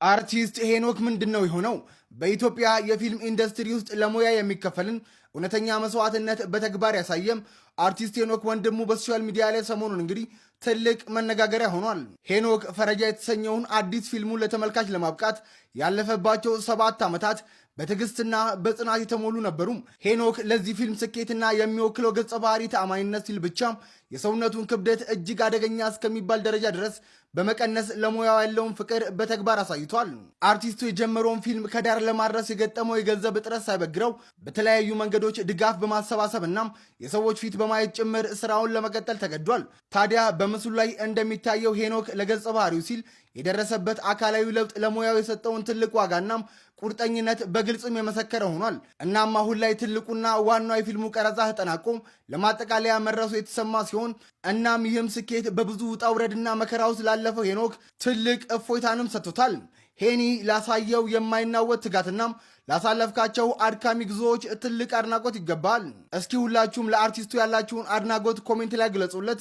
አርቲስት ሄኖክ ምንድን ነው የሆነው? በኢትዮጵያ የፊልም ኢንዱስትሪ ውስጥ ለሙያ የሚከፈልን እውነተኛ መስዋዕትነት በተግባር ያሳየም አርቲስት ሄኖክ ወንድሙ በ social media ላይ ሰሞኑን እንግዲህ ትልቅ መነጋገሪያ ሆኗል። ሄኖክ ፈረጃ የተሰኘውን አዲስ ፊልሙን ለተመልካች ለማብቃት ያለፈባቸው 7 ዓመታት በትዕግስትና በጽናት የተሞሉ ነበሩ። ሄኖክ ለዚህ ፊልም ስኬትና የሚወክለው ገጸ ባህሪ ተአማኒነት ሲል ብቻ የሰውነቱን ክብደት እጅግ አደገኛ እስከሚባል ደረጃ ድረስ በመቀነስ ለሙያው ያለውን ፍቅር በተግባር አሳይቷል። አርቲስቱ የጀመረውን ፊልም ከዳር ለማድረስ የገጠመው የገንዘብ እጥረት ሳይበግረው በተለያዩ መንገዶች ድጋፍ በማሰባሰብ እና የሰዎች ፊት በማየት ጭምር ስራውን ለመቀጠል ተገዷል። ታዲያ በምስሉ ላይ እንደሚታየው ሄኖክ ለገጸ ባህሪው ሲል የደረሰበት አካላዊ ለውጥ ለሙያው የሰጠውን ትልቅ ዋጋና ቁርጠኝነት በግልጽም የመሰከረ ሆኗል። እናም አሁን ላይ ትልቁና ዋናው የፊልሙ ቀረጻ ተጠናቆ ለማጠቃለያ መድረሱ የተሰማ ሲሆን እናም ይህም ስኬት በብዙ ውጣ ውረድና መከራ ውስጥ ላለፈው ሄኖክ ትልቅ እፎይታንም ሰጥቶታል። ሄኒ ላሳየው የማይናወጥ ትጋትና ላሳለፍካቸው አድካሚ ጉዞዎች ትልቅ አድናቆት ይገባል። እስኪ ሁላችሁም ለአርቲስቱ ያላችሁን አድናቆት comment ላይ ግለጹለት።